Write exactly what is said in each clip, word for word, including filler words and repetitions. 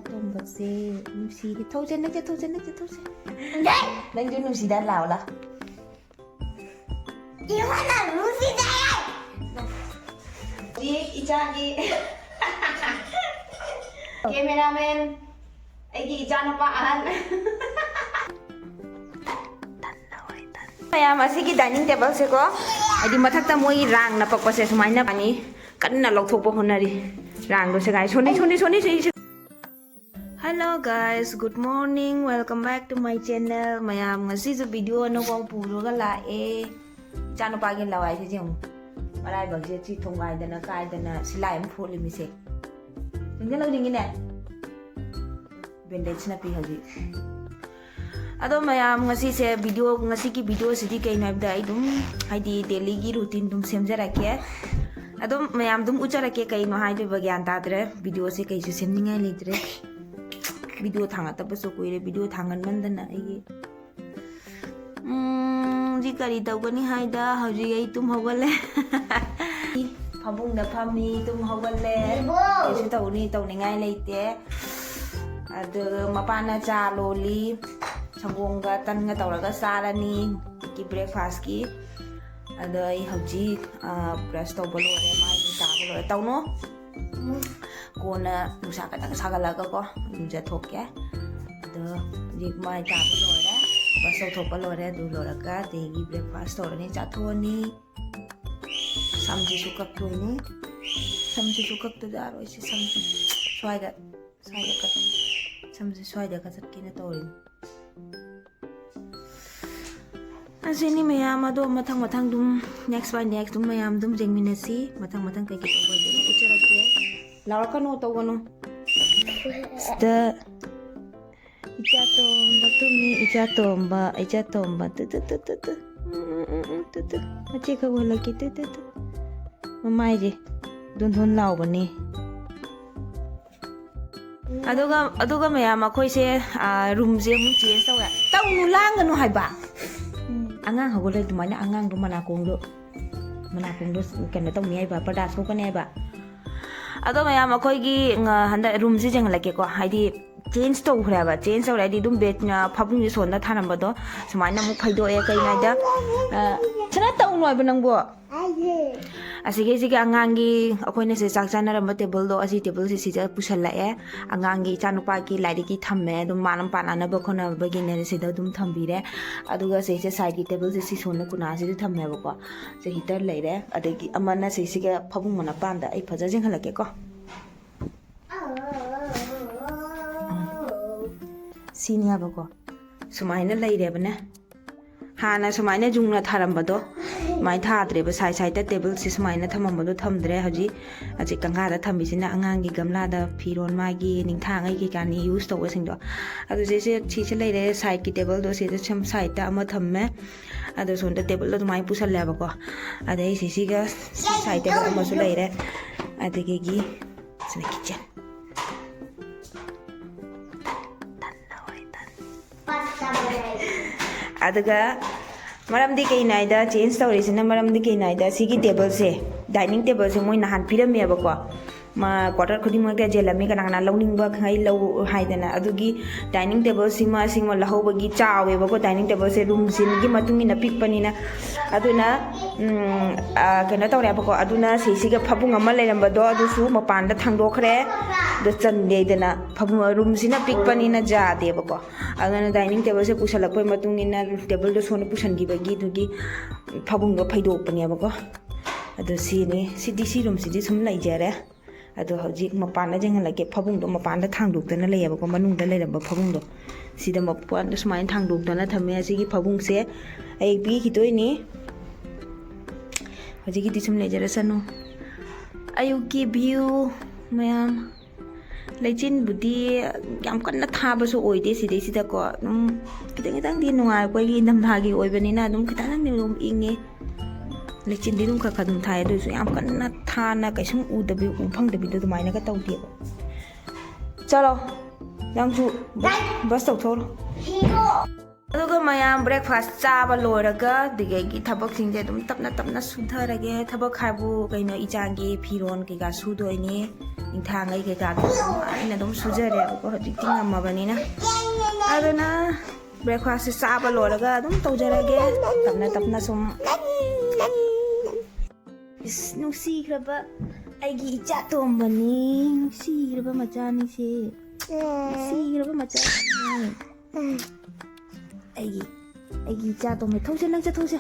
ꯇꯣꯝꯕꯁꯦ ꯅꯨꯡꯁꯤꯔꯦ꯫ ꯊꯧꯁꯦ, ꯅꯪꯁꯦ ꯊꯧꯁꯦ, ꯅꯪꯁꯦ ꯊꯧꯁꯦ꯫ ꯅꯪꯁꯨ ꯅꯨꯡꯁꯤꯗ ꯂꯥꯎꯂ꯫ ꯍꯧꯖꯤꯛ ꯏꯆꯥꯒꯤ cameraman, ꯑꯩꯒꯤ ꯏꯆꯥꯅꯨꯄꯥ ꯑꯍꯟ꯫ ꯃꯌꯥꯝ, ꯑꯁꯤꯒꯤ dining table ꯁꯦꯀꯣ, ꯍꯥꯏꯗꯤ ꯃꯊꯛꯇ ꯃꯣꯏꯒꯤ ꯔꯥꯡ ꯅꯄꯛꯄꯁꯦ ꯁꯨꯃꯥꯏꯅ ꯄꯥꯅꯤ ꯀꯟꯅ ꯂꯧꯊꯣꯛꯄ ꯍꯣꯠꯅꯔꯤ꯫ ꯔꯥꯡꯗꯣ ꯁꯦꯒꯥꯏ꯫ ꯁꯣꯅꯤ, ꯁꯣꯅꯤ, ꯁꯣꯅꯤ, ꯁꯣꯅꯤ, ꯁꯣꯅꯤ꯫ Hello guys, good morning, welcome back to my channel. ꯃꯌꯥꯝ, ꯉꯁꯤꯁꯨ video ꯑꯅꯧꯕ ꯑꯃ ꯄꯨꯔꯒ ꯂꯥꯛꯑꯦ꯫ ꯏꯆꯥꯅꯨꯄꯥꯒꯤ ꯂꯋꯥꯏꯁꯦ ꯌꯦꯡꯉꯨ, ꯃꯔꯥꯏꯕꯛꯁꯦ ꯁꯤ ꯊꯣꯡꯒꯥꯏꯗꯅ ꯀꯥꯏꯗꯅ ꯁꯤꯂꯥꯏ ꯑꯃ ꯐꯣꯠꯂꯤꯃꯤꯁꯦ꯫ ꯅꯤꯡꯁꯤꯡ ꯂꯧꯅꯤꯡꯉꯤꯅꯦ꯫ Bandage ꯅꯞꯄꯤ ꯍꯧꯖꯤꯛ꯫ ꯑꯗꯣ ꯃꯌꯥꯝ, ꯉꯁꯤꯁꯦ video, ꯉꯁꯤꯒꯤ video ꯁꯤꯗꯤ ꯀꯩꯅꯣ ꯍꯥꯏꯕꯗ, ꯑꯩ ꯑꯗꯨꯝ ꯍꯥꯏꯗꯤ daily ꯒꯤ routine ꯑꯗꯨꯝ ꯁꯦꯝꯖꯔꯛꯀꯦ꯫ ꯑꯗꯨꯝ ꯃꯌꯥꯝ ꯑꯗꯨꯝ ꯎꯠꯆꯔꯛꯀꯦ꯫ ꯀꯩꯅꯣ ꯍꯥꯏꯗꯣꯏꯕ ꯒ꯭ꯌꯥꯟ ꯇꯥꯗ꯭ꯔꯦ꯫ Video ꯁꯦ ꯀꯩꯁꯨ ꯁꯦꯝꯅꯤꯡꯉꯥꯏ ꯂꯩꯇ꯭ꯔꯦ꯫ Video ꯊꯥꯡꯒꯠꯇꯕꯁꯨ ꯀꯨꯏꯔꯦ꯫ Video ꯊꯥꯡꯒꯠꯃꯟꯗꯅ ꯑꯩꯒꯤ, ꯎꯝ, ꯍꯧꯖꯤꯛ ꯀꯔꯤ ꯇꯧꯒꯅꯤ ꯍꯥꯏꯗ, ꯍꯧꯖꯤꯛ ꯑꯩ ꯇꯨꯝ ꯍꯧꯒꯠꯂꯦ꯫ ꯐꯃꯨꯡꯗ ꯐꯝꯃꯤ, ꯇꯨꯝ ꯍꯧꯒꯠꯂꯦ꯫ ꯏꯕꯣ! ꯀꯩꯁꯨ ꯇꯧꯅꯤ, ꯇꯧꯅꯤꯡꯉꯥꯏ ꯂꯩꯇꯦ꯫ ꯑꯗꯨ ꯃꯄꯥꯅ ꯆꯥ ꯂꯣꯜꯂꯤ, ꯁꯪꯒꯣꯝꯒ ꯇꯟꯒ ꯇꯧꯔꯒ ꯆꯥꯔꯅꯤ ꯍꯧꯖꯤꯛꯀꯤ breakfast ꯀꯤ꯫ ꯑꯗꯣ ꯑꯩ ꯍꯧꯖꯤꯛ, ꯑ, brush ꯇꯧꯕ ꯂꯣꯏꯔꯦ, ꯃꯥꯏ ꯃꯤꯠ ꯇꯥꯕ ꯂꯣꯏꯔꯦ꯫ ꯇꯧꯅꯨ꯫ ꯀꯣꯟꯅ ꯅꯨꯡꯁꯥ ꯈꯤꯇꯪ ꯁꯥꯒꯠꯂꯒꯀꯣ ꯏꯔꯨꯖꯊꯣꯛꯀꯦ꯫ ꯑꯗꯣ ꯍꯧꯖꯤꯛ ꯃꯥꯏ ꯇꯥꯕ ꯂꯣꯏꯔꯦ, brush ꯇꯧꯊꯣꯛꯄ ꯂꯣꯏꯔꯦ꯫ ꯑꯗꯨ ꯂꯣꯏꯔꯒ ꯑꯗꯒꯤ breakfast ꯇꯧꯔꯅꯤ, ꯆꯥꯊꯣꯛꯑꯅꯤ꯫ ꯁꯝꯁꯤꯁꯨ ꯀꯛꯇꯣꯏꯅꯤ꯫ ꯁꯝꯁꯤꯁꯨ ꯀꯛꯇꯗꯤ ꯌꯥꯔꯣꯏ꯫ ꯁꯤ ꯁꯝꯁꯤ ꯁ꯭ꯋꯥꯏꯗ, ꯁ꯭ꯋꯥꯏꯗ ꯀꯛ-, ꯁꯝꯁꯤ ꯁ꯭ꯋꯥꯏꯗ ꯀꯛꯊꯠꯀꯦꯅ ꯇꯧꯔꯤꯅꯤ꯫ ꯑꯁꯤꯅꯤ ꯃꯌꯥꯝ꯫ ꯑꯗꯣ ꯃꯊꯪ ꯃꯊꯪ ꯑꯗꯨꯝ, next by next ꯑꯗꯨꯝ ꯃꯌꯥꯝ ꯑꯗꯨꯝ ꯌꯦꯡꯃꯤꯟꯅꯁꯤ꯫ ꯃꯊꯪ ꯃꯊꯪ ꯀꯩꯀꯩ ꯇꯧꯕ ꯑꯗꯨꯝ ꯎꯠꯆꯔꯛꯀꯦ꯫ ꯂꯥꯎꯔꯛꯀꯅꯨ, ꯇꯧꯒꯅꯨ꯫ ꯁꯤꯗ ꯏꯆꯥ ꯇꯣꯝꯕ ꯇꯨꯝꯃꯤ, ꯏꯆꯥ ꯇꯣꯝꯕ, ꯏꯆꯥ ꯇꯣꯝꯕ꯫ ꯇꯨ, ꯇꯨ, ꯇꯨ, ꯇꯨ, ꯇꯨ꯫ ꯎꯝ, ꯎꯝ, ꯎꯝ, ꯎꯝ, ꯇꯨ, ꯇꯨ꯫ ꯃꯆꯦ ꯀꯧꯍꯜꯂꯛꯀꯦ꯫ ꯇꯨ, ꯇꯨ, ꯇꯨ꯫ ꯃꯃꯥꯏꯁꯦ ꯗꯨꯟ ꯗꯨꯟ ꯂꯥꯎꯕꯅꯤ꯫ ꯑꯗꯨꯒ, ꯑꯗꯨꯒ ꯃꯌꯥꯝ, ꯑꯩꯈꯣꯏꯁꯦ, ꯑꯥ, room ꯁꯦ ꯑꯃꯨꯛ change ꯇꯧꯔꯦ꯫ ꯇꯧꯅꯨ, ꯂꯥꯡꯒꯅꯨ ꯍꯥꯏꯕ꯫ ꯎꯝ꯫ ꯑꯉꯥꯡ ꯍꯧꯒꯠꯂꯦ ꯑꯗꯨꯃꯥꯏꯅ, ꯑꯉꯥꯡꯗꯣ ꯃꯅꯥꯀꯣꯡꯗꯣ, ꯃꯅꯥꯀꯣꯡꯗꯣ ꯀꯩꯅꯣ ꯇꯧꯅꯤ ꯍꯥꯏꯕ, ꯄꯔꯗꯥ ꯁꯣꯛꯀꯅꯤ ꯍꯥꯏꯕ꯫ ꯑꯗꯣ ꯃꯌꯥꯝ, ꯑꯩꯈꯣꯏꯒꯤ ꯉ-, ꯍꯟꯗꯛ ꯔꯨꯝꯁꯦ ꯌꯦꯡꯍꯜꯂꯛꯀꯦꯀꯣ, ꯍꯥꯏꯗꯤ ꯆꯦꯟꯖ ꯇꯧꯈ꯭ꯔꯦꯕ꯫ ꯆꯦꯟꯖ ꯇꯧꯔꯦ ꯍꯥꯏꯗꯤ ꯑꯗꯨꯝ ꯕꯦꯗ, ꯐꯃꯨꯡꯁꯦ ꯁꯣꯟꯗ ꯊꯥꯔꯝꯕꯗꯣ ꯁꯨꯃꯥꯏꯅ ꯑꯃꯨꯛ ꯐꯩꯗꯣꯛꯑꯦ꯫ ꯀꯩꯅꯣ ꯍꯥꯏꯗ, ꯑ, ꯁꯅꯥ, ꯇꯧꯅꯣ ꯍꯥꯏꯕ ꯅꯪꯕꯣ꯫ ꯑꯁꯤꯒꯤꯁꯤꯒꯤ ꯑꯉꯥꯡꯒꯤ, ꯑꯩꯈꯣꯏꯅ ꯁꯤ ꯆꯥꯛ ꯆꯥꯅꯔꯝꯕ ꯇꯦꯕꯜꯗꯣ, ꯑꯁꯤ ꯇꯦꯕꯜꯁꯦ ꯁꯤꯗ ꯄꯨꯁꯜꯂꯛꯑꯦ꯫ ꯑꯉꯥꯡꯒꯤ, ꯏꯆꯥꯅꯨꯄꯥꯒꯤ ꯂꯥꯏꯔꯤꯛꯀꯤ ꯊꯝꯃꯦ, ꯑꯗꯨꯝ ꯃꯥꯅ ꯄꯥꯅꯅꯕ ꯈꯣꯠꯅꯕꯒꯤꯅꯦ ꯁꯤꯗ ꯑꯗꯨꯝ ꯊꯝꯕꯤꯔꯦ꯫ ꯑꯗꯨꯒ ꯁꯤꯁꯦ ꯁꯥꯏꯠꯀꯤ ꯇꯦꯕꯜꯁꯦ ꯁꯤ ꯁꯣꯟꯗ ꯀꯨꯅꯥꯁꯤꯗ ꯊꯝꯃꯦꯕꯀꯣ꯫ ꯁꯤ ꯍꯤꯇꯔ ꯂꯩꯔꯦ꯫ ꯑꯗꯒꯤ ꯑꯃꯅ ꯁꯤꯁꯤꯒ ꯐꯃꯨꯡ ꯃꯅꯥꯛꯄꯥꯟꯗ ꯑꯩ ꯐꯖ ꯌꯦꯡꯍꯜꯂꯛꯀꯦꯀꯣ꯫ ꯁꯤꯅꯦꯕꯀꯣ꯫ ꯁꯨꯃꯥꯏꯅ ꯂꯩꯔꯦꯕꯅꯦ꯫ ꯍꯥꯟꯅ ꯁꯨꯃꯥꯏꯅ ꯌꯨꯡꯅ ꯊꯥꯔꯝꯕꯗꯣ, ꯁꯨꯃꯥꯏꯅ ꯊꯥꯗ꯭ꯔꯦꯕ꯫ ꯁꯥꯏꯠ ꯁꯥꯏꯠꯇ ꯇꯦꯕꯜꯁꯦ ꯁꯨꯃꯥꯏꯅ ꯊꯝꯃꯝꯕꯗꯣ ꯊꯝꯗ꯭ꯔꯦ꯫ ꯍꯧꯖꯤꯛ, ꯍꯧꯖꯤꯛ ꯀꯪꯒꯥꯗ ꯊꯝꯃꯤꯁꯤꯅ ꯑꯉꯥꯡꯒꯤ ꯒꯝꯂꯥꯗ ꯐꯤꯔꯣꯟ, ꯃꯥꯒꯤ ꯅꯤꯡꯊꯥꯡꯉꯩ ꯀꯩꯀꯥꯅꯤ ꯌꯨꯁ ꯇꯧꯕꯁꯤꯡꯗꯣ꯫ ꯑꯗꯨ ꯁꯤꯁꯦ, ꯁꯤꯁꯦ ꯂꯩꯔꯦ꯫ ꯁꯥꯏꯠꯀꯤ ꯇꯦꯕꯜꯗꯣ ꯁꯤꯗ ꯁꯨꯝ ꯁꯥꯏꯠꯇ ꯑꯃ ꯊꯝꯃꯦ꯫ ꯑꯗꯣ ꯁꯣꯝꯗ ꯇꯦꯕꯜꯗꯣ ꯑꯗꯨꯃꯥꯏꯅ ꯄꯨꯁꯜꯂꯦꯕꯀꯣ꯫ ꯑꯗꯩ ꯁꯤꯁꯤꯒ ꯁꯥꯏꯠ ꯇꯦꯕꯜ ꯑꯃꯁꯨ ꯂꯩꯔꯦ꯫ ꯑꯗꯒꯤ ꯁꯤꯅ ꯀꯤꯠꯆꯟ꯫ ꯑꯗꯨꯒ ꯃꯔꯝꯗꯤ ꯀꯩꯅꯣ ꯍꯥꯏꯗ, ꯆꯦꯟꯖ ꯇꯧꯔꯤꯁꯤꯅ ꯃꯔꯝꯗꯤ ꯀꯩꯅꯣ ꯍꯥꯏꯗ, ꯁꯤꯒꯤ ꯇꯦꯕꯜꯁꯦ, ꯗꯥꯏꯅꯤꯡ ꯇꯦꯕꯜꯁꯦ ꯃꯣꯏ ꯅꯍꯥꯟ ꯄꯤꯔꯝꯃꯦꯕꯀꯣ꯫ ꯃꯥ ꯀ꯭ꯋꯥꯇꯔ ꯈꯨꯗꯤꯡꯃꯛꯇ ꯌꯦꯜꯂꯝꯃꯤ, ꯀꯅꯥ ꯀꯅꯥ ꯂꯧꯅꯤꯡꯕ ꯈꯩ ꯂꯧ ꯍꯥꯏꯗꯅ꯫ ꯑꯗꯨꯒꯤ ꯗꯥꯏꯅꯤꯡ ꯇꯦꯕꯜꯁꯤꯃ, ꯁꯤꯃ ꯂꯧꯍꯧꯕꯒꯤ ꯆꯥꯎꯋꯦꯕꯀꯣ꯫ ꯗꯥꯏꯅꯤꯡ ꯇꯦꯕꯜꯁꯦ ꯔꯨꯝꯁꯤꯒꯤ ꯃꯇꯨꯡ ꯏꯟꯅ ꯄꯤꯛꯄꯅꯤꯅ꯫ ꯑꯗꯨꯅ, ꯎꯝ, ꯑ, ꯀꯩꯅꯣ ꯇꯧꯔꯦꯕꯀꯣ꯫ ꯑꯗꯨꯅ ꯁꯤꯁꯤꯒ ꯐꯃꯨꯡ ꯑꯃ ꯂꯩꯔꯝꯕꯗꯣ, ꯑꯗꯨꯁꯨ ꯃꯄꯥꯟꯗ ꯊꯥꯡꯗꯣꯛꯈ꯭ꯔꯦ꯫ ꯑꯗꯣ ꯆꯟꯗꯦꯗꯅ, ꯐꯃꯨꯡ, ꯔꯨꯝꯁꯤꯅ ꯄꯤꯛꯄꯅꯤꯅ ꯌꯥꯗꯦꯕꯀꯣ꯫ ꯑꯗꯨꯅ ꯗꯥꯏꯅꯤꯡ ꯇꯦꯕꯜꯁꯦ ꯄꯨꯁꯜꯂꯛꯄꯒꯤ ꯃꯇꯨꯡ ꯏꯟꯅ, ꯇꯦꯕꯜꯗꯣ ꯁꯣꯝꯗ ꯄꯨꯁꯟꯈꯤꯕꯒꯤ ꯑꯗꯨꯒꯤ ꯐꯃꯨꯡꯗꯣ ꯐꯩꯗꯣꯛꯄꯅꯦꯕꯀꯣ꯫ ꯑꯗꯣ ꯁꯤꯅꯤ, ꯁꯤꯗꯤ, ꯁꯤ ꯔꯨꯝꯁꯤꯗꯤ ꯁꯨꯝ ꯂꯩꯖꯔꯦ꯫ ꯑꯗꯣ ꯍꯧꯖꯤꯛ ꯃꯄꯥꯟꯗ ꯌꯦꯡꯍꯜꯂꯛꯀꯦ꯫ ꯐꯃꯨꯡꯗꯣ ꯃꯄꯥꯟꯗ ꯊꯥꯡꯗꯣꯛꯇꯅ ꯂꯩꯌꯦꯕꯀꯣ, ꯃꯅꯨꯡꯗ ꯂꯩꯔꯝꯕ ꯐꯃꯨꯡꯗꯣ꯫ ꯁꯤꯗ ꯃꯄꯥꯟꯗ ꯁꯨꯃꯥꯏꯅ ꯊꯥꯡꯗꯣꯛꯇꯅ ꯊꯝꯃꯦ꯫ ꯑꯁꯤꯒꯤ ꯐꯃꯨꯡꯁꯦ ꯑꯩ ꯄꯤꯈꯤꯗꯣꯏꯅꯤ꯫ ꯍꯧꯖꯤꯛꯀꯤꯗꯤ ꯁꯨꯝ ꯂꯩꯖꯔꯁꯅꯨ꯫ ꯑꯌꯨꯛꯀꯤ ꯚ꯭ꯌꯨ ꯃꯌꯥꯝ꯫ ꯂꯩꯆꯤꯟꯕꯨꯗꯤ ꯌꯥꯝ ꯀꯟꯅ ꯊꯥꯕꯁꯨ ꯑꯣꯏꯗꯦ ꯁꯤꯗꯩꯁꯤꯗꯀꯣ꯫ ꯑꯗꯨꯝ ꯈꯤꯇꯪ ꯈꯤꯇꯪꯗꯤ ꯅꯨꯡꯉꯥꯏ꯫ ꯑꯩꯈꯣꯏꯒꯤ ꯏꯪꯊꯝꯊꯥꯒꯤ ꯑꯣꯏꯕꯅꯤꯅ ꯑꯗꯨꯝ ꯈꯤꯇꯪꯗꯤ ꯑꯗꯨꯝ ꯏꯪꯉꯦ꯫ ꯂꯩꯆꯤꯟꯗꯤ ꯑꯗꯨꯝ ꯈꯔ ꯈꯔ ꯑꯗꯨꯝ ꯊꯥꯏ, ꯑꯗꯨ ꯑꯣꯏꯔꯁꯨ ꯌꯥꯝ ꯀꯟꯅ ꯊꯥꯅ ꯀꯩꯁꯨꯝ ꯎꯗꯕꯤ, ꯎ ꯐꯪꯗꯕꯤꯗꯣ ꯑꯗꯨꯃꯥꯏꯅꯒ ꯇꯧꯗꯦꯕ꯫ ꯆꯠꯂꯣ, ꯅꯪꯁꯨ ꯕ꯭ꯔꯁ, ꯕ꯭ꯔꯁ ꯇꯧꯊꯣꯛꯎꯔꯣ꯫ ꯑꯗꯨꯒ ꯃꯌꯥꯝ breakfast ꯆꯥꯕ ꯂꯣꯏꯔꯒ ꯑꯗꯨꯗꯒꯤ ꯊꯕꯛꯁꯤꯡꯁꯦ ꯑꯗꯨꯝ ꯇꯞꯅ ꯇꯞꯅ ꯁꯨꯊꯔꯒꯦ꯫ ꯊꯕꯛ ꯍꯥꯏꯕꯨ ꯀꯩꯅꯣ, ꯏꯆꯥꯒꯤ ꯐꯤꯔꯣꯜ ꯀꯩꯀꯥ ꯁꯨꯗꯣꯏꯅꯤ, ꯏꯟꯊꯥꯡꯈꯩ ꯀꯩꯀꯥꯗꯣ ꯑꯗꯨꯝ ꯑꯩꯅ ꯑꯗꯨꯝ ꯁꯨꯖꯔꯦꯕꯀꯣ, ꯍꯧꯖꯤꯛꯇꯤ ꯉꯝꯃꯕꯅꯤꯅ꯫ ꯑꯗꯨꯅ breakfastꯁꯦ ꯆꯥꯕ ꯂꯣꯏꯔꯒ ꯑꯗꯨꯝ ꯇꯧꯖꯔꯒꯦ, ꯇꯞꯅ ꯇꯞꯅ ꯁꯨꯝ꯫ ꯏꯁ, ꯅꯨꯡꯁꯤꯈ꯭ꯔꯕ ꯑꯩꯒꯤ ꯏꯆꯥ ꯇꯣꯝꯕꯅꯤ, ꯅꯨꯡꯁꯤꯈ꯭ꯔꯕ ꯃꯆꯥꯅꯤꯁꯦ, ꯅꯨꯡꯁꯤꯈ꯭ꯔꯕ ꯃꯆꯥꯅꯤ꯫ ꯑꯩꯒꯤ, ꯑꯩꯒꯤ ꯏꯆꯥ ꯇꯣꯝꯕ, ꯊꯧꯁꯦ, ꯅꯪ ꯆꯠꯊꯣꯛꯁꯦ꯫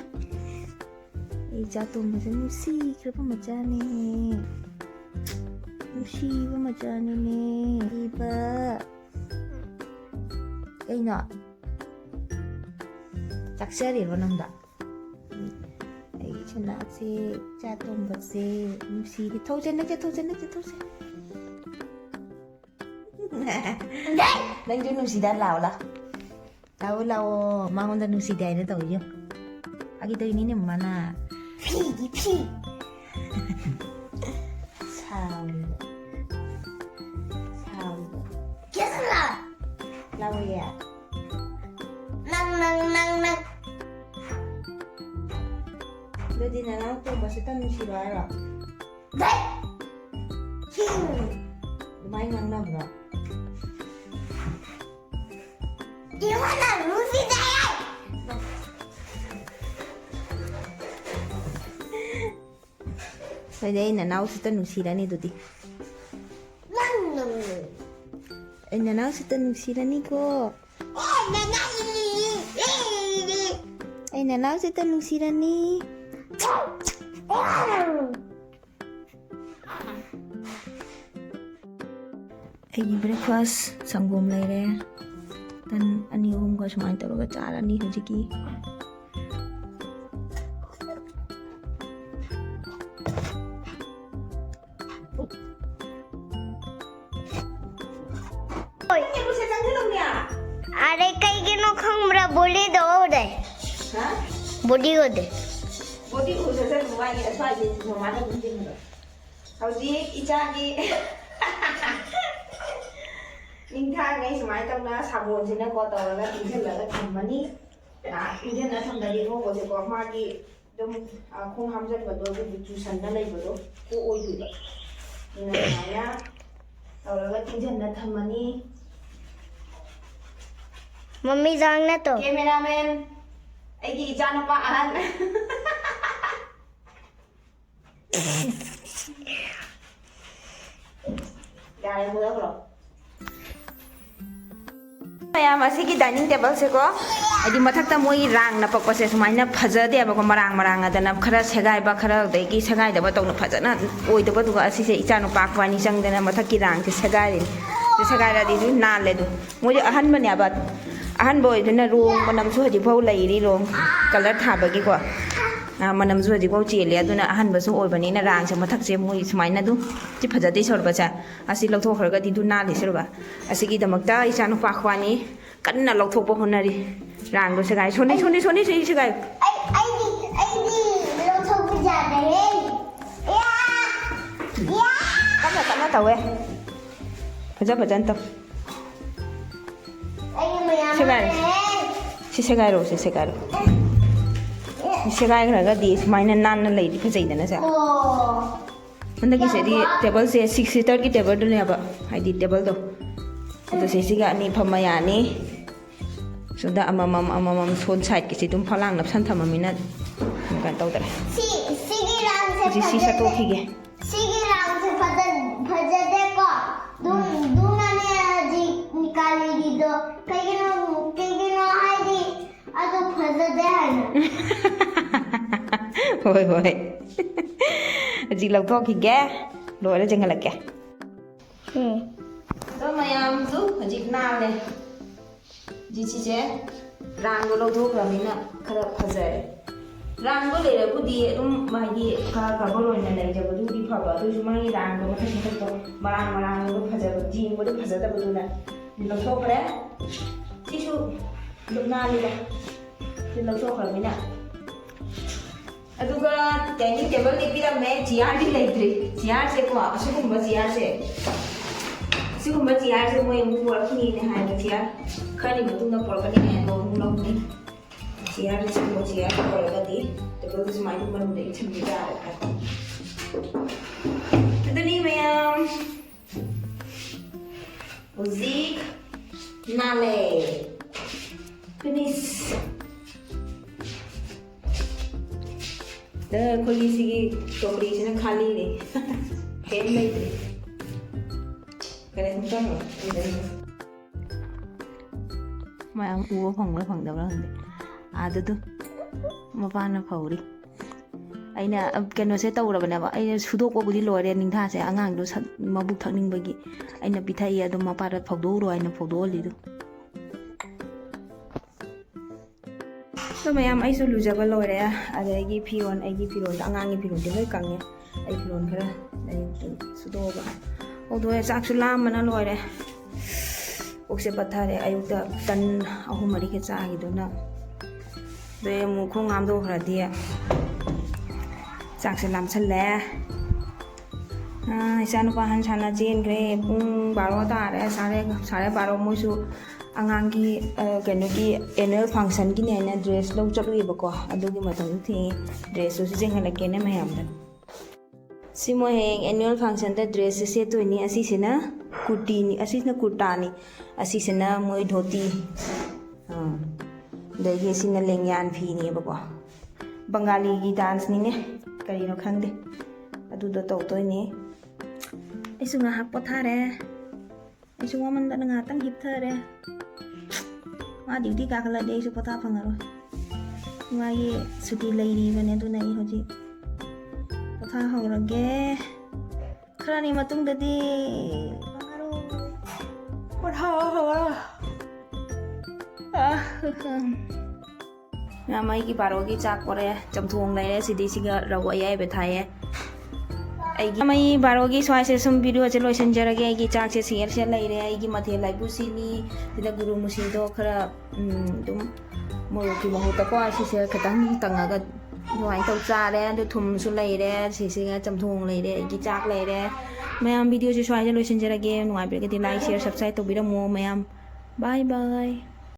ꯑꯩ ꯏꯆꯥ ꯇꯣꯝꯕꯁꯦ ꯅꯨꯡꯁꯤꯈ꯭ꯔꯕ ꯃꯆꯥꯅꯦ, ꯅꯨꯡꯁꯤꯕ ꯃꯆꯥꯅꯤꯅꯦ꯫ ꯏꯕ ꯀꯩꯅꯣ? ꯆꯥꯛꯆꯔꯤꯔꯣ ꯅꯪꯗ? ꯑꯩꯒꯤ ꯁꯅꯥꯁꯦ, ꯏꯆꯥ ꯇꯣꯝꯕꯁꯦ ꯅꯨꯡꯁꯤꯔꯦ꯫ ꯊꯧꯁꯦ, ꯅꯪꯁꯦ, ꯊꯧꯁꯦ, ꯅꯪꯁꯦ, ꯊꯧꯁꯦ꯫ ꯅꯪꯁꯨ ꯅꯨꯡꯁꯤꯗ, ꯂꯥꯛꯑꯣ, ꯂꯥꯛꯑꯣ꯫ ꯂꯥꯛꯑꯣ, ꯂꯥꯛꯑꯣ꯫ ꯃꯉꯣꯟꯗ ꯅꯨꯡꯁꯤꯗꯦ ꯍꯥꯏꯅ ꯇꯧꯔꯤꯌꯣ꯫ ꯐꯥꯒꯤ ꯇꯧꯔꯤꯅꯤꯅꯦ, ꯃꯃꯥꯅ꯫ ꯐꯤꯗꯤ ꯐꯤ꯫ ꯁꯥꯎꯔꯤꯕ꯫ ꯁꯥꯎꯔꯤꯕ꯫ ꯀꯦꯁꯂꯥ꯫ ꯂꯥꯛꯑꯣꯌꯦ꯫ ꯅꯪ, ꯅꯪ, ꯅꯪ, ꯅꯪ꯫ ꯑꯗꯨꯗꯤ ꯅꯅꯥꯎ ꯇꯣꯝꯕꯁꯤꯇ ꯅꯨꯡꯁꯤꯔꯣ ꯍꯥꯏꯔꯣ? ꯗꯦ! ꯍꯤꯡ! ꯑꯗꯨꯃꯥꯏꯅ ꯉꯥꯡꯅꯕ꯭ꯔꯣ? ꯏꯃꯥꯅ ꯅꯨꯡꯁꯤꯗꯦ! ꯑꯗꯨꯗꯤ ꯑꯩ ꯅꯅꯥꯎꯁꯤꯇ ꯅꯨꯡꯁꯤꯔꯅꯤ ꯑꯗꯨꯗꯤ꯫ ꯅꯪ, ꯅꯪ, ꯅꯪ꯫ ꯑꯩ ꯅꯅꯥꯎꯁꯤꯇ ꯅꯨꯡꯁꯤꯔꯅꯤꯀꯣ꯫ ꯑꯩ ꯅꯅꯥꯎꯁꯤꯇ ꯅꯨꯡꯁꯤꯔꯅꯤ꯫ ꯑꯩꯒꯤ breakfast ꯁꯪꯒꯣꯝ ꯂꯩꯔꯦ꯫ ꯇꯟ ꯑꯅꯤ ꯑꯍꯨꯝꯒ ꯁꯨꯃꯥꯏꯅ ꯇꯧꯔꯒ ꯆꯥꯔꯅꯤ ꯍꯧꯖꯤꯛꯀꯤ꯫ ꯑꯔꯦ, ꯀꯩꯒꯤꯅꯣ ꯈꯪꯕ꯭ꯔꯥ? ꯕꯣꯗꯤꯗꯣ ꯎꯗꯦ꯫ ꯍꯥ? ꯕꯣꯗꯤ ꯎꯗꯦ꯫ ꯕꯣꯗꯤ ꯎꯗ꯭ꯔꯁꯨ ꯑꯗꯨꯝ ꯋꯥꯏꯒꯦ, ꯑꯁ꯭ꯋꯥꯏꯗꯤ ꯃꯃꯥꯅ ꯑꯗꯨꯝ ꯆꯤꯡꯕ꯫ ꯍꯧꯖꯤꯛ ꯏꯆꯥꯒꯤ ꯅꯤꯡꯊꯥ ꯑꯩ ꯁꯨꯃꯥꯏꯅ ꯇꯧꯅ ꯁꯥꯄꯣꯟꯁꯤꯅꯀꯣ ꯇꯧꯔꯒ ꯇꯤꯡꯁꯤꯜꯂꯒ ꯊꯝꯃꯅꯤ꯫ ꯑ, ꯇꯤꯡꯁꯤꯜꯂ ꯊꯝꯗ꯭ꯔꯗꯤ ꯉꯧꯕꯁꯦꯀꯣ ꯃꯥꯒꯤ ꯑꯗꯨꯝ, ꯑ, ꯈꯣꯡ ꯍꯥꯝꯖꯟꯕꯗꯣ ꯑꯗꯨꯗꯤ ꯆꯨꯁꯟꯅ ꯂꯩꯕꯗꯣ ꯀꯣꯛꯑꯣꯏꯗꯣꯏꯕ꯫ ꯑꯗꯨꯅ ꯁꯨꯃꯥꯏꯅ ꯇꯧꯔꯒ ꯇꯤꯡꯁꯤꯟꯅ ꯊꯝꯃꯅꯤ꯫ मम्मी जांग ना तो। ꯀꯦꯃꯦꯔꯥꯃꯦꯟ, ꯑꯩꯒꯤ ꯏꯆꯥꯅꯨꯄꯥ ꯑꯍꯟ꯫ ꯌꯥꯔꯦ, ꯃꯨꯊꯠꯈ꯭ꯔꯣ꯫ ꯃꯌꯥꯝ, ꯑꯁꯤꯒꯤ dining table ꯁꯦꯀꯣ, ꯍꯥꯏꯗꯤ ꯃꯊꯛꯇ ꯃꯣꯏ ꯔꯥꯡꯅ ꯄꯛꯄꯁꯦ ꯁꯨꯃꯥꯏꯅ ꯐꯖꯗꯦꯕꯀꯣ, ꯃꯔꯥꯡ ꯃꯔꯥꯡ ꯑꯗꯅ ꯈꯔ ꯁꯦꯒꯥꯏꯕ, ꯈꯔ ꯑꯗꯒꯤ ꯁꯦꯒꯥꯏꯗꯕ ꯇꯧꯅ ꯐꯖꯅ ꯑꯣꯏꯗꯕꯗꯨꯒ, ꯑꯁꯤꯁꯦ ꯏꯆꯥ ꯅꯨꯄꯥ ꯑꯩꯈꯣꯏꯅꯤ ꯆꯪꯗꯅ ꯃꯊꯛꯀꯤ ꯔꯥꯡꯁꯦ ꯁꯦꯒꯥꯏꯔꯤꯅꯤ꯫ ꯁꯦ ꯁꯦꯒꯥꯏꯔꯗꯤ ꯑꯗꯨꯝ ꯅꯥꯜꯂꯦ꯫ ꯑꯗꯨ ꯃꯣꯏꯁꯦ ꯑꯍꯟꯕꯅꯦꯕ, ꯑꯍꯟꯕ ꯑꯣꯏꯗꯨꯅ ꯔꯣꯡ ꯃꯅꯝꯁꯨ ꯍꯧꯖꯤꯛꯐꯥꯎ ꯂꯩꯔꯤ, ꯔꯣꯡ colour ꯊꯥꯕꯒꯤꯀꯣ꯫ ꯑꯥ, ꯃꯅꯝꯁꯨ ꯍꯧꯖꯤꯛꯐꯥꯎ ꯆꯦꯜꯂꯤ꯫ ꯑꯗꯨꯅ ꯑꯍꯟꯕꯁꯨ ꯑꯣꯏꯕꯅꯤꯅ ꯔꯥꯡꯁꯦ ꯃꯊꯛꯁꯦ ꯃꯣꯏ ꯁꯨꯃꯥꯏꯅ ꯑꯗꯨꯝ ꯁꯤ ꯐꯖꯗꯦ ꯁꯣꯔꯕꯁꯦ꯫ ꯑꯁꯤ ꯂꯧꯊꯣꯛꯈ꯭ꯔꯒꯗꯤ ꯑꯗꯨ ꯅꯥꯜꯂꯤ ꯁꯣꯔꯕ꯫ ꯑꯁꯤꯒꯤꯗꯃꯛꯇ ꯏꯆꯥ ꯅꯨꯄꯥ ꯑꯩꯈꯣꯏꯅꯤ ꯀꯟꯅ ꯂꯧꯊꯣꯛꯄ ꯍꯣꯠꯅꯔꯤ꯫ ꯔꯥꯡꯗꯣ ꯁꯦꯒꯥꯏ꯫ ꯁꯣꯅꯤ, ꯁꯣꯅꯤ, ꯁꯣꯅꯤ, ꯁꯣꯅꯤ, ꯁꯦꯒꯥꯏ꯫ ꯑꯩ ꯑꯩꯗꯤ ꯑꯩꯗꯤ ꯂꯧꯊꯣꯛꯄ ꯌꯥꯗꯔꯦ꯫ ꯌꯥ! ꯌꯥ! ꯀꯟꯅ ꯀꯟꯅ ꯇꯧꯋꯦ꯫ ꯐꯖ ꯐꯖꯅ ꯇꯧ꯫ ꯑꯩ ꯃꯌꯥꯝ ꯁꯦꯒꯥꯏꯔꯦ꯫ ꯂꯩꯔꯦ꯫ ꯁꯤ ꯁꯦꯒꯥꯏꯔꯣ, ꯁꯤ ꯁꯦꯒꯥꯏꯔꯣ꯫ ꯁꯤ ꯁꯦꯒꯥꯏꯈ꯭ꯔꯒꯗꯤ ꯁꯨꯃꯥꯏꯅ ꯅꯥꯟꯅ ꯂꯩꯗꯤ ꯐꯖꯩꯗꯅ ꯁꯦ꯫ ꯑꯣ꯫ ꯍꯟꯗꯛꯀꯤꯁꯤꯗꯤ ꯇꯦꯕꯜꯁꯦ six seater ꯒꯤ ꯇꯦꯕꯜꯗꯨꯅꯦꯕ, ꯍꯥꯏꯗꯤ ꯇꯦꯕꯜꯗꯣ꯫ ꯑꯗꯣ ꯁꯤꯁꯤꯒ ꯑꯅꯤ ꯐꯝꯕ ꯌꯥꯅꯤ꯫ ꯁꯤꯗ ꯑꯃꯃꯝ ꯑꯃꯃꯝ ꯁꯣꯟ side ꯀꯤꯁꯤ ꯑꯗꯨꯝ ꯐꯛꯂꯥꯡ ꯅꯞꯁꯟ ꯊꯝꯃꯃꯤꯅ ꯀꯩꯅꯣ ꯇꯧꯗ꯭ꯔꯦ꯫ ꯁꯤ ꯁꯤꯒꯤ ꯔꯥꯡꯁꯦ ꯍꯧꯖꯤꯛ ꯁꯤ ꯐꯖꯗꯦ꯫ ꯁꯠꯇꯣꯛꯈꯤꯒꯦ꯫ ꯁꯤꯒꯤ ꯔꯥꯡꯁꯦ ꯐꯖ ꯐꯖꯗꯦꯀꯣ꯫ ꯑꯗꯨꯝ ꯑꯗꯨꯝꯅꯅꯦ ꯍꯧꯖꯤꯛ ꯀꯥꯂꯤꯒꯤꯗꯣ ꯀꯩꯒꯤꯅꯣ ꯀꯩꯒꯤꯅꯣ ꯍꯥꯏꯗꯤ ꯑꯗꯨ ꯐꯖꯗꯦ ꯍꯥꯏꯅ꯫ ꯍꯣꯏ ꯍꯣꯏ꯫ ꯍꯧꯖꯤꯛ ꯂꯧꯊꯣꯛꯈꯤꯒꯦ꯫ ꯂꯣꯏꯔ ꯆꯤꯡꯍꯜꯂꯛꯀꯦ꯫ ꯎꯝ꯫ ꯑꯗꯣ ꯃꯌꯥꯝꯁꯨ ꯍꯧꯖꯤꯛ ꯅꯥꯜꯂꯦ꯫ ꯍꯧꯖꯤꯛ ꯁꯤꯁꯦ ꯔꯥꯡꯗꯣ ꯂꯧꯊꯣꯛꯈ꯭ꯔꯕꯅꯤꯅ ꯈꯔ ꯐꯖꯔꯦ꯫ ꯔꯥꯡꯗꯣ ꯂꯩꯔꯕꯨꯗꯤ ꯑꯗꯨꯝ ꯍꯥꯏꯗꯤ ꯈꯔ ꯀꯕꯔ ꯑꯣꯏꯅ ꯂꯩꯖꯕꯗꯨꯕꯨꯗꯤ ꯐꯕ, ꯑꯗꯨꯏꯁꯨ ꯃꯥꯒꯤ ꯔꯥꯡꯗꯣ ꯃꯊꯛ ꯃꯊꯛꯇꯣ ꯃꯔꯥꯡ ꯃꯔꯥꯡꯗꯣ ꯐꯖꯕ, ꯌꯦꯡꯕꯗꯣ ꯐꯖꯗꯕꯗꯨꯅ ꯂꯧꯊꯣꯛꯈ꯭ꯔꯦ꯫ ꯁꯤꯁꯨ ꯑꯗꯨꯝ ꯅꯥꯜꯂꯤꯗ꯫ ꯁꯤ ꯂꯧꯊꯣꯛꯈ꯭ꯔꯕꯅꯤꯅ꯫ ꯑꯗꯨꯒ dining table ꯗꯤ ꯄꯤꯔꯝꯃꯦ, chair ꯗꯤ ꯂꯩꯇ꯭ꯔꯤ꯫ Chair ꯁꯦꯀꯣ, ꯑꯁꯤꯒꯨꯝꯕ chair ꯁꯦ ꯁꯤꯒꯨꯝꯕ ꯆꯤꯌꯥꯔꯁꯦ ꯃꯣꯏ ꯑꯃꯨꯛ ꯄꯨꯔꯛꯈꯤꯅꯤꯅ ꯍꯥꯏꯕ, ꯆꯤꯌꯥꯔ ꯈꯔꯅꯤ ꯃꯇꯨꯡꯗ ꯄꯨꯔꯛꯀꯅꯤ ꯍꯥꯏꯅ ꯑꯃꯨꯛ ꯂꯧꯅꯤ꯫ ꯆꯤꯌꯥꯔꯁꯦ ꯁꯤꯒꯨꯝꯕ ꯆꯤꯌꯥꯔ ꯄꯨꯔꯛꯑꯒꯗꯤ ꯇꯦꯕꯜꯗꯨ ꯁꯨꯃꯥꯏꯅ ꯃꯅꯨꯡꯗ ꯏꯟꯁꯤꯟꯕꯤ ꯇꯥꯔꯦ꯫ ꯑꯗꯨꯅꯤ ꯃꯌꯥꯝ, ꯍꯧꯖꯤꯛ ꯅꯥꯜꯂꯦ꯫ Finish꯫ ꯑꯩꯈꯣꯏꯒꯤ ꯁꯤꯒꯤ ꯆꯧꯀ꯭ꯔꯤꯁꯤꯅ ꯈꯥꯂꯤꯅꯦ꯫ ꯀꯩꯝ ꯂꯩꯇ꯭ꯔꯦ꯫ ꯀꯔꯤ ꯁꯨꯝ ꯆꯪꯉꯣ꯫ ꯃꯌꯥꯝ ꯎꯕ ꯐꯪꯕ꯭ꯔꯥ ꯐꯪꯗꯕ꯭ꯔꯥ ꯈꯪꯗꯦ꯫ ꯑꯥꯗꯗꯨ ꯃꯄꯥꯅ ꯐꯧꯔꯤ꯫ ꯑꯩꯅ ꯀꯩꯅꯣꯁꯦ ꯇꯧꯔꯕꯅꯦꯕ, ꯑꯩꯅ ꯁꯨꯗꯣꯛꯄꯕꯨꯗꯤ ꯂꯣꯏꯔꯦ ꯅꯤꯡꯊꯥꯁꯦ, ꯑꯉꯥꯡꯗꯣ ꯁꯛ-, ꯃꯕꯨꯛ ꯊꯛꯅꯤꯡꯕꯒꯤ ꯑꯩꯅ ꯄꯤꯊꯛꯏ, ꯑꯗꯨꯝ ꯃꯄꯥꯗ ꯐꯧꯗꯣꯛꯎꯔꯣ ꯍꯥꯏꯅ ꯐꯧꯗꯣꯛꯍꯜꯂꯤꯗꯣ꯫ ꯑꯗꯣ ꯃꯌꯥꯝ, ꯑꯩꯁꯨ ꯂꯨꯖꯕ ꯂꯣꯏꯔꯦ꯫ ꯑꯗꯒꯤ ꯐꯤꯔꯣꯜ, ꯑꯩꯒꯤ ꯐꯤꯔꯣꯜꯗꯣ, ꯑꯉꯥꯡꯒꯤ ꯐꯤꯔꯣꯜꯗꯤ ꯂꯣꯏ ꯀꯪꯉꯦ꯫ ꯑꯩ ꯐꯤꯔꯣꯜ ꯈꯔ ꯑꯌꯨꯛꯇ ꯁꯨꯗꯣꯛꯑꯒ ꯍꯧꯗꯣꯛꯑꯦ꯫ ꯆꯥꯛꯁꯨ ꯂꯥꯝꯕꯅ ꯂꯣꯏꯔꯦ꯫ ꯄꯨꯛꯁꯦ ꯄꯠꯊꯔꯦ꯫ ꯑꯌꯨꯛꯇ ꯇꯟ ꯑꯍꯨꯝ ꯃꯔꯤꯒ ꯆꯥꯈꯤꯗꯨꯅ꯫ ꯑꯗꯩ ꯑꯃꯨꯛ ꯈꯣꯡ ꯍꯥꯝꯗꯣꯛꯈ꯭ꯔꯗꯤ ꯆꯥꯛꯁꯦ ꯂꯥꯝꯁꯜꯂꯦ꯫ ꯑꯥ, ꯏꯆꯥꯅꯨꯄꯥ ꯍꯥꯟ ꯁꯥꯟꯅ ꯆꯦꯟꯈ꯭ꯔꯦ꯫ ꯄꯨꯡ ꯕꯥꯔꯣ ꯇꯥꯔꯦ, ꯁꯥꯔꯦ, ꯁꯥꯔꯦ ꯕꯥꯔꯣ꯫ ꯃꯣꯏꯁꯨ ꯑꯉꯥꯡꯒꯤ, ꯑ, ꯀꯩꯅꯣꯒꯤ annual functionꯒꯤꯅꯦ ꯍꯥꯏꯅ dress ꯂꯧ ꯆꯠꯂꯨꯏꯕꯀꯣ, ꯑꯗꯨꯒꯤ ꯃꯇꯝꯗ ꯊꯦꯡꯉꯦ꯫ Dressꯇꯨꯁꯨ ꯆꯦꯟꯍꯜꯂꯛꯀꯦꯅ ꯃꯌꯥꯝꯗ꯫ ꯁꯤ ꯃꯣꯏ ꯍꯌꯦꯡ annual functionꯗ dressꯁꯦ ꯁꯦꯠꯇꯣꯏꯅꯤ꯫ ꯑꯁꯤꯁꯤꯅ ꯀꯨꯔꯇꯤꯅꯤ, ꯑꯁꯤꯁꯤꯅ ꯀꯨꯔꯇꯥꯅꯤ, ꯑꯁꯤꯁꯤꯅ ꯃꯣꯏ ꯙꯣꯇꯤ꯫ ꯑꯥ, ꯑꯗꯒꯤ ꯁꯤꯅ ꯂꯦꯡꯌꯥꯟ ꯐꯤꯅꯦꯕꯀꯣ꯫ ꯕꯪꯒꯥꯂꯤꯒꯤ danceꯅꯤꯅꯦ, ꯀꯔꯤꯅꯣ ꯈꯪꯗꯦ꯫ ꯑꯗꯨꯗꯣ ꯇꯧꯗꯣꯏꯅꯦ꯫ ꯑꯩꯁꯨ ꯉꯥꯏꯍꯥꯛ ꯄꯣꯊꯥꯔꯦ꯫ ꯑꯩꯁꯨ ꯋꯥꯃꯟꯗꯅ ꯉꯥꯏꯍꯥꯛꯇꯪ ꯍꯤꯞꯊꯔꯦ꯫ ꯃꯥ duty ꯀꯥꯈꯠꯂꯗꯤ ꯑꯩꯁꯨ ꯄꯣꯊꯥ ꯐꯪꯉꯔꯣꯏ꯫ ꯃꯥꯒꯤ ꯁꯨꯇꯤ ꯂꯩꯔꯤꯕꯅꯦ, ꯑꯗꯨꯅ ꯑꯩ ꯍꯧꯖꯤꯛ ꯄꯣꯊꯥꯍꯧꯔꯒꯦ꯫ ꯈꯔꯅꯤ ꯃꯇꯨꯡꯗꯗꯤ ꯄꯣꯊꯥꯍꯧꯔꯣ꯫ ꯑꯥ꯫ ꯃꯌꯥꯝ, ꯑꯩꯒꯤ ꯕꯥꯔꯣꯒꯤ ꯆꯥꯛ ꯄꯣꯔꯛꯑꯦ꯫ ꯆꯝꯊꯣꯡ ꯂꯩꯔꯦ, ꯁꯤꯗꯤ ꯁꯤꯒ ꯔꯧ ꯑꯌꯥꯏꯕ ꯊꯥꯏꯌꯦ꯫ ꯑꯩꯒꯤ ꯃꯩ ꯕꯥꯔꯣꯒꯤ ꯁ꯭ꯋꯥꯏꯁꯦ ꯁꯨꯝ videoꯁꯦ ꯂꯣꯏꯁꯤꯟꯖꯔꯒꯦ꯫ ꯑꯩꯒꯤ ꯆꯥꯛꯁꯦ ꯁꯤꯒ ꯁꯤꯗ ꯂꯩꯔꯦ꯫ ꯑꯩꯒꯤ ꯃꯊꯦꯜ ꯍꯥꯏꯕꯨ ꯁꯤꯅꯤ꯫ ꯁꯤꯗ ꯒꯨꯔꯨ ꯃꯨꯁꯤꯗꯣ ꯈꯔ, ꯎꯝ, ꯑꯗꯨꯝ ꯃꯣꯔꯣꯛꯀꯤ ꯃꯍꯨꯠꯇꯀꯣ, ꯁꯤꯁꯦ ꯈꯤꯇꯪ ꯇꯪꯉꯒ ꯑꯗꯨꯃꯥꯏꯅ ꯇꯧ ꯆꯥꯔꯦ꯫ ꯑꯗꯨ ꯊꯨꯝꯁꯨ ꯂꯩꯔꯦ, ꯁꯤꯁꯤꯒ ꯆꯝꯊꯣꯡ ꯂꯩꯔꯦ, ꯑꯩꯒꯤ ꯆꯥꯛ ꯂꯩꯔꯦ꯫ ꯃꯌꯥꯝ, ꯚꯤꯗꯤꯑꯣꯁꯦ ꯁ꯭ꯋꯥꯏꯗ ꯂꯣꯏꯁꯤꯟꯖꯔꯒꯦ꯫ ꯅꯨꯡꯉꯥꯏꯕꯤꯔꯒꯗꯤ like, share, subscribe ꯇꯧꯕꯤꯔꯝꯃꯣ ꯃꯌꯥꯝ꯫ Bye bye꯫